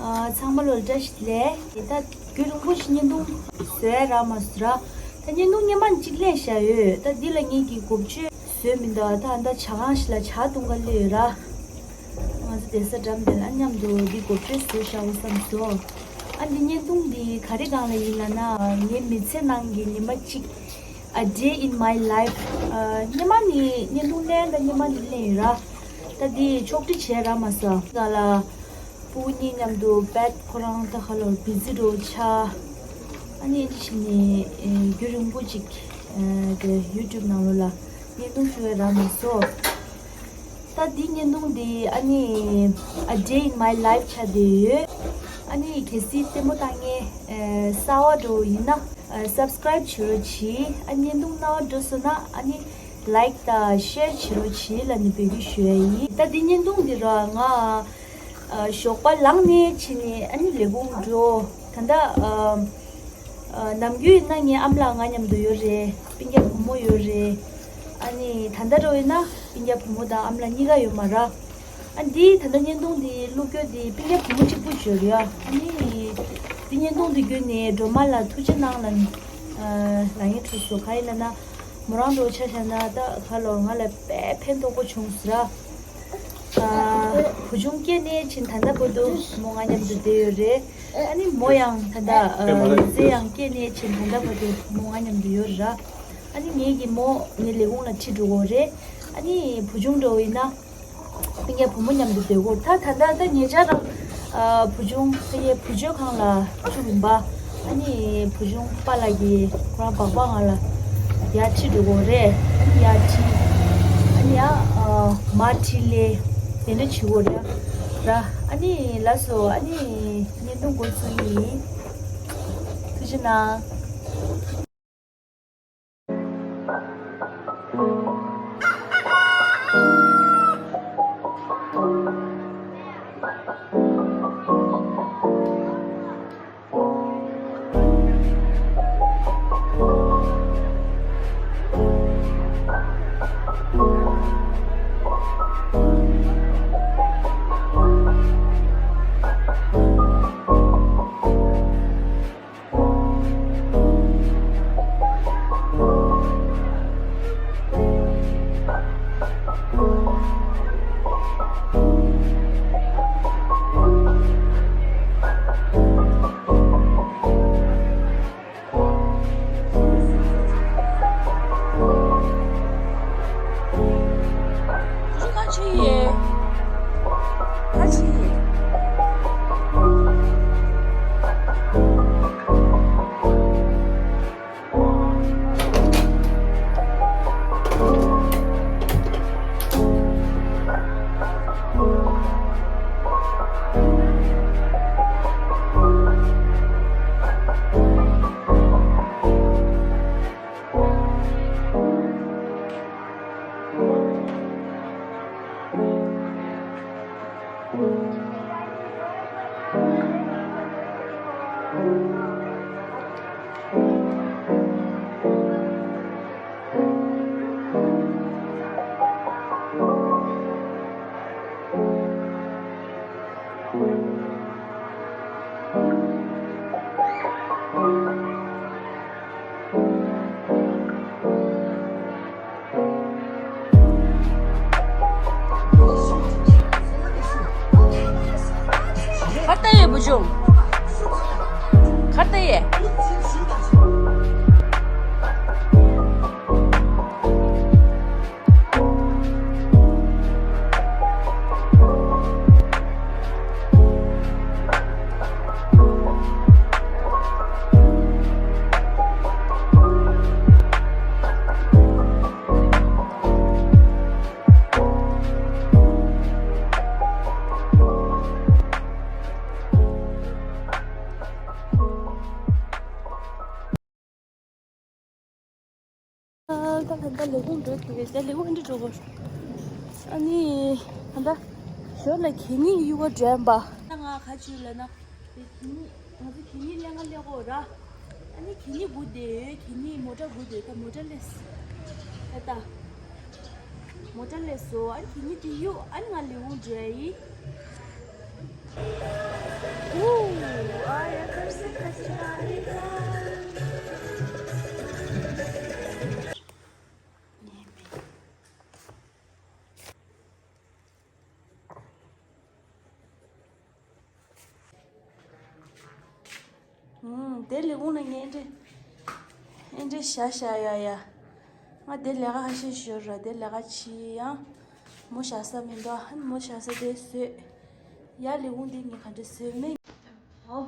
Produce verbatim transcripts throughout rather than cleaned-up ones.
ཨ། ཚང་མ་ལོ་བཀྲ་ཤིས་བདེ་ལེགས། ད་རྒྱུན་རིང་པོ་ཞིག་བརྙན་ཐུང་བཟོ་ཡ་རག་མ་སོང་ར། ད་བརྙན་ཐུང་སྔོན་མ་གཅིག་ལས་བཞག་ཡོད། ད་འདི་ལ་ངེད་ཀྱིས་འགོ་བརྗོད་བཟོས་མི་འདུག་ད་ད་ཇ་ཁང་ཞིག་ལ་ཇ་འཐུང་ག་སླེབས་ཡོད་ར། ང་ཚོ་བསྡད་ས་འགྲམ་དེ་ལ་མཉམ་དུ་འདི་འགོ་བརྗོད་བཟོས་བཞག་འོ་བསམ་སོང་། ཨ། འདི་བརྙན་ཐུང་འདི་ག་རེ་སྒང་ལ་ཡིན་ལབ་ན། ངའི་མི་ཚེ་ནང་གི་ཉི་མ་གཅིག A day in my life། ཨ། སྔོན་མ་ནས་བརྙན་ཐུང་ལེན། ད་སྔོན་མ་ནས་ལེན་ཡོད་ར། ད་འདི་ཕྱོགས་སྒྲིག་བྱས་རག་མ་སོང་། ང་ལ་སྤུ་གུ་གཉིས་མཉམ་དུ་དཔེ་ཁོ་རང་ད་ཁ་ལོར་བི་ཛི་འགྲོ་ཆགས། ཨ་ནི་ཨ་ནི་ཕྱིན་ནས་རྒྱུན་རིང་པོ་ཅིག་དེ་ཡུ་ཊུབ་ནང་ལོགས་ལ་བརྙན་ཐུང་བཟོ་ཡ་རག་མ་སོང་། ད་འདི་བརྙན་ཐུང་འདི་ཨ་ནི་A day in my life ཆགས་བསྡད་ཡོད། ཨ་ནི་གལ་སྲིད་ལྟད་མོ་ལྟ་མཁན་གསར་པ་འདྲ་བོ་ཡིན་ན། ཨ། སབ་སི་ཀ་རའིབ་བྱེད་རོགས་གྱིས། ཨ། བརྙན་ཐུང་རྣ་བར་འགྲོ་སོང་ན་ཨ་ནི་ལའིཀ་དང་ཤེར་བྱེད་རོགས་གྱིས་ལབ་ནས་འབོད་སྐུལ་ཞུ་ཡ་ཡིན། ད་འདི་བརྙན་ཐུང་འདི་ར་ང་ཨ་ཞོགས་པ་ལངས་ནས་ཕྱིན་ནས་ཨ་ནི་ལས་ཁུངས་འགྲོ། ད་ལྟ་ཨ་ཨ་ནམ་རྒྱུན་ཡིན་ན་ངའི་ཨ་མ་ལགས་ང་མཉམ་དུ་ཡོད་རེད། སྤུན་ཀྱག་བུ་མོ་ཡོད་རེད། ཨ་ནི་ད་ལྟ་འདྲ་བོ་ཡིན་ན་སྤུན་ཀྱག་བུ་མོ་དང་ཨ་མ་ལགས་གཉིས་ཀ་ཡོད་མ་རེད། ཨ། འདི་ད་ལྟ་བརྙན་ཐུང་འདི་བླུག་རྒྱུ་འདི་སྤུན་ཀྱག་བུ་མོ་གཅིག་པུ་ཡོད་རེད་ཡ། ཨ་ནི་འདི་བརྙན་ཐུང་འདི་བརྒྱུད་ནས་སྒྲོལ་མ་ལགས་ཐུགས་རྗེ་གནང་ལབ་ནས་ཨ་ལབ་ཡ་འཕྲོད་སོང་། གང་ཡིན་ལབ་ན་མོ་རང་འདྲ་བོ་ཆ་བཞག་ན་ད་ཁ་ལོ་ང་ལ་དཔེ་ཕན་ཐོགས་པོ་བྱུང་ཟེར་ར། ཨ། བུ་ཆུང་སྐྱེས་ནས་ཕྱིན་ད་ལྟ་བར་དུ་མོ་ང་མཉམ་དུ་བསྡད་ཡོད་རེད། ཨ་ནི་མོ་ཡང་ད་ལྟ་ཨ་ཡིག་ཚད་ཡང་སྐྱེས་ནས་ཕྱིན་ད་ལྟ་བར་དུ་མོ་ང་མཉམ་དུ་ཡོད་རེད་ར། ཨ་ནི་ངེད་ཀྱི་མོ་ངའི་ལས་ཁུངས་ལ་ཁྲིད་འགྲོ་གི་རེད། ཨ་ནི་བུ་ཆུང་འདྲ་བོ་ཡིན་ན། ངའི་བུ་མོ་མཉམ་དུ་སྡོད་དགོས། ད་ད་ལྟ་ད་ཉེ་ཆར་རང་ཨ་བུ་ཆུང་ད་ངའི་བུ་བཅོལ་ཁང་ལ་བཅུག་ཡིན་པ། ཨ་ནི་བུ་ཆུང་པཱ་ལགས་ཀྱིས་ཁོ་རང་སྦག་སྦག་ང་ལ་ཡར་ཁྲིད་འགྲོ་དགོས་རེད། ཨ་ནི་ཡར་ཁྲིད། ཨ་ནི་ཡར་ཨ་མར་ཁྲིད་ལས་དེ་འདྲ་བྱེད་དགོས་རེད་ར། ཨ་ནི་ལགས་སོ། ཨ་ནི་བརྙན་ཐུང་འགོ་ཚུགས་ཡིན། ཐུགས་རྗེ་གནང་། ཁ་ཕྱེ་ཡེ། ཁ་ཕྱེ་ཡེ། གར་ལྟ་ཡེ་བུ་ཆུང་། གར་ལྟ་ཡེ། ད་ད་ལྟ་ལས་ཁུངས་འགྲོ་དུས་ད་ལས་ཁུངས་འདི་འགྲོ་དགོས། ཨ་ནི་ད་ལྟ་ཞོར་ལ་གད་སྙིགས་གཡུག་ག་འགྲོ་ཡིན་པ། ད་ང་ག་ཅི་ལབ་ན་གད་སྙིགས་ང་ཚོ་གད་སྙིགས་ལེན་ག་སླེབས་ཀྱི་ཡོད་ར། ཨ་ནི་གད་སྙིགས་སྒུག་བསྡད་ཡོད། གད་སྙིགས་མོ་ཊ་སྒུག་བསྡད། ད་མོ་ཊ་སླེབས། ད་ལྟ་མོ་ཊ་སླེབས་སོང་། ཨ་ནི་གད་སྙིགས་དེ་གཡུག་ཨ་ནི་ང་ལས་ཁུངས་འགྲོ་ཡ་ཡིན། ཨོ། ཨུམ། དེ་ལས་ཁུངས་ལ་ངས་འདྲེ། ཨེ་འདྲེ་བཞག་བཞག་ཡ་ཡ། ང་དེ་ལས་ཀ་ཧ་ཤེས་ཤོར་ར། དེ་ལས་ཀ་ཕྱིས་ཡང་མོ་བཞག་ས་མི་འདུག་ཨ་ནི་མོ་བཞག་ས་དེ་བཟོས། ཡ་ལས་ཁུངས་དེ་ངས་ག་འདྲ་བཟོས་མིན། ཨོ།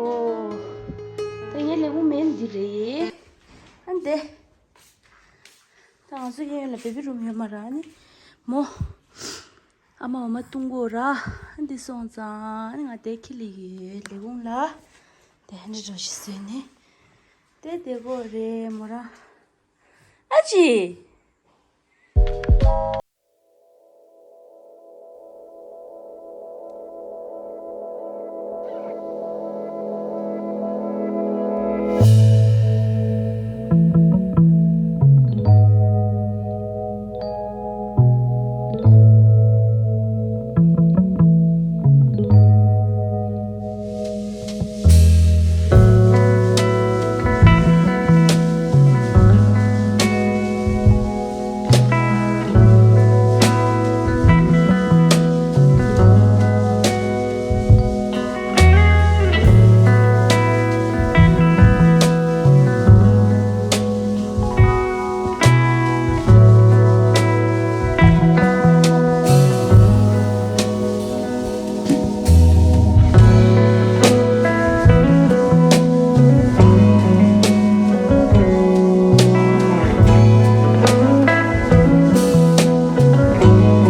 ཨོ། ད་ངའི་ལས་ཁུངས་མེད་འདི་རེད། ཨ་འདི། ད་ང་ཚོ་གཡས་གཡོན་ལ་བེ་བི་རུམ་ཡོད་མ་རེད། ཨ་ནི་མོ། ཨ་མ་འོ་མ་བཏུང་དགོས་ར། ཨ་འདི་སོང་ཙང་ཨ་ནི་ང་དེ་ཁྱི་ལི་ཡོད་ལས་ཁུངས་ལ། དེ་ཧན་འདྲ་འགྲོ་ཞིག་བཟོས་ནས། དེ་དེ་གོ་རེད་མོ་ར། ཨ་ཅི།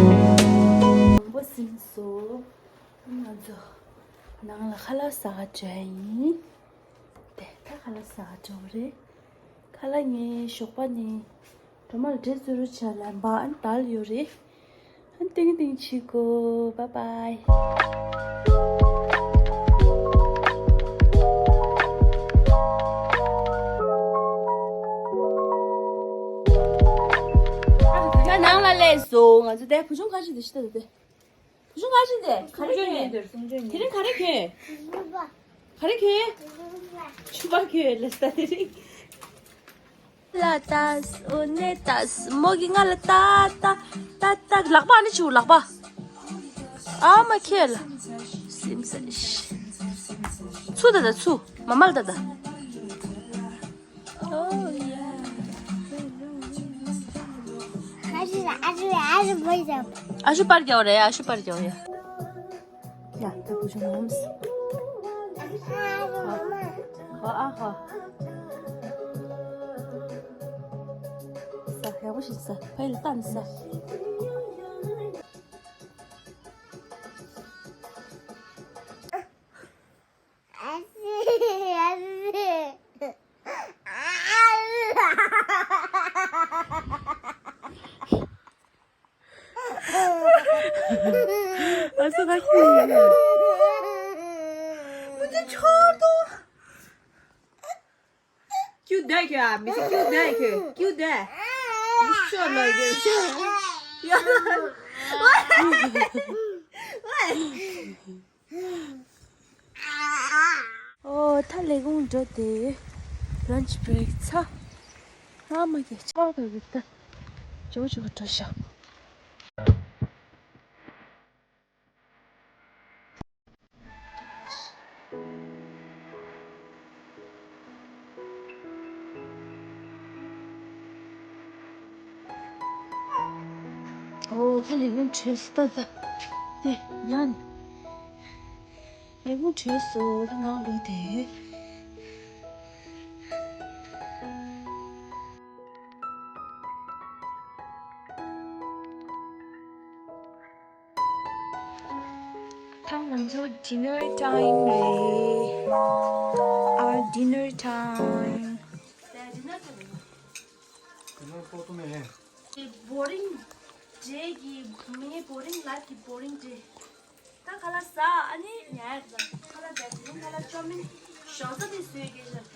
མང་པོ་ཟིན་སོང་། ང་ཚོ་ནང་ལ་ཁ་ལག་ཟ་ག་འགྲོ་ཡ་ཡིན། དེ་ད་ཁ་ལག་ཟ་ག་འགྲོ་གི་རེད། ཁ་ལག་ངའི་ཞོགས་པ་ནི་གྲོ་མ་ལ་འབྲས་བཙོས་རུ་ཆ་ལ་འབའ་ཨན་དལ་ཡོད་རེད། ཨན་ཏིང་ཏིང་ཆི་གོ། བཱའི་བཱའི། ད་ནང་ལ་སླེབས་སོང་། ང་ཚོ་དེ་བུ་ཆུང་ཁ་ཤས་དེ་ཤི་ད་དེ། བུ་ཆུང་ཁ་ཤས་དེ་ག་རེ་གྱོན། དེ་རིང་ག་རེ་གྱོན། ག་རེ་གྱོན། ཆུ་བ་གྱོན་ལ་ས་དེ་རིང་། ལ་ཏཱས། འོ་ནེ་ཏཱས། མོ་གི་ང་ལ་ཏཱ་ཏཱ་ཏཱ་ཏཱ། ལག་པ་ཨ་ནི་ཆུ་ལག་པ། ཨ་མ་ཁྱེད་ལ། སིམ་ས་ཤི། ཚུ་ད་ད་ཚུ། མ་མལ་ད་ད། ཨོ་ཡ། ཨ་ཤུ་ཨ་ཤུ་ཨ་ཤུ་པར་རྒྱག་རེད། ཨ་ཤུ་པར་རྒྱག་ཡ། ཡ་ད་བུ་ཆུང་ངམ་སི། ཧོ་ཨ་ཧོ། ས་ཡག་པོ་ཞིག་ས། ཕ་ཡི་ལ་བལྟ་ནི་ས། ཨ་ཙི་ད་ཁྱི། མུ་ཏི་ཆོར་དོ། ཀྱུ་དེ་ཁྱོད་ཨ་མི་ཚེ་ཀྱུ་དེ་ཁྱོད་ཀྱུ་དེ། མི་ཤོར་ལོ་ཡོད་ཤོར། ཡ། ཨོ་ད་ལས་ཁུངས་འགྲོ་དེ། ལན་ཆི་བྷི་རེག་ཚར། ཨ་མ་གི་ཆག་ཏུ་རེད་ད། ཇོ་ཇོ་འགྲོ་ཤག་ཨོ་ད་ལས་ཁུངས་བྲོས་སོང་ད་ད། དེ་ཡང་། ལས་ཁུངས་བྲོས་སོང་ད། ངའི་ལུག་དེ། ང་ཚོ་dinner time རེད། Our dinner time. Boring day གི་མི་boring life གི་boring day. ད་ཁ་ལག་ཟ། ཨ་ནི་ཉལ་ཡག་ད། ཁ་ལག་ཟ་དེ་རིང་ཁ་ལག་ཅོ་མིན་ཞོགས་ཟ་དེ་བཟོས་རྒྱུ་ཞིག་ད།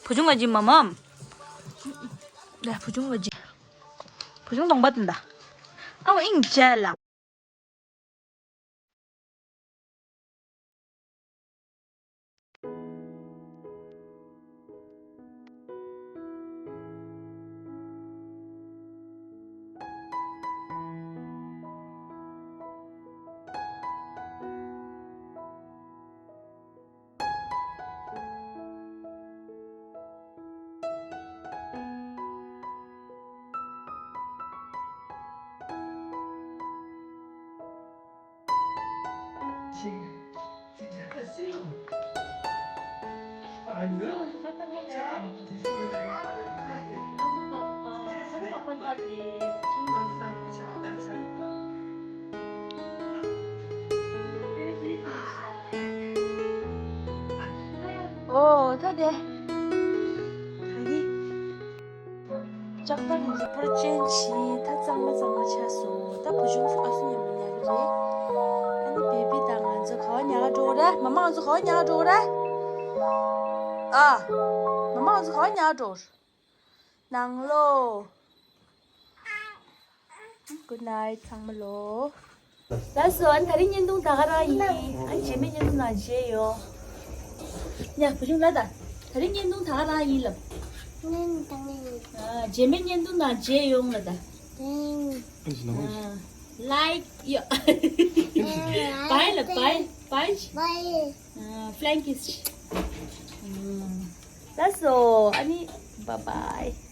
བུ་ཆུང་ལ་སྦྱིན་མ་མམ། ལ་བུ་ཆུང་ལ་སྦྱིན། བུ་ཆུང་གདོང་པ་དེ་འདྲ། ཨ་ཨིན་ཇེ་ལ། ཨོ་ད་དེ། ད་གི། ལྕགས་ཐག་ཡིན་པར་ཅན་གྱིས་ད་གཙང་མ་གཙང་མ་ཆགས་སོང་། ད་བུ་ཆུང་ཚོ་ཨ་སུ་ཉམས་པོ་ཉལ་གི་རེད། ཨ་ནི་བེ་བི་དང་ང་ཚོ་ག་བ་ཉལ་ག་འགྲོ་གི་རེད། མ་མ་ང་ཚོ་ག་བ་ཉལ་ག་འགྲོ་གི་རེད། ཨ། མ་མ་ང་ཚོ་ག་བ་ཉལ་ག་འགྲོ་གི་རེད། ནང་ལོ། Good night ཚང་མ་ལོ། ལགས་སོ། ཨ་ནི་ད་རིང་བརྙན་ཐུང་ད་ག་རང་ཡིན། ཨ་ནི་རྗེས་མའི་བརྙན་ཐུང་ནང་མཇལ་ཡོང་། ཡ་བུ་ཆུང་ལ་ད། ད་རིང་བརྙན་ཐུང་ད་ག་རང་ཡིན་ལབ། ཨ་རྗེས་མའི་བརྙན་ཐུང་ནང་མཇལ་ཡོང་ལ་ད། Like ཡོ། Bye ལ་bye bye. Bye. Flying kiss. ལགས་སོ། ཨ་ནི་bye bye.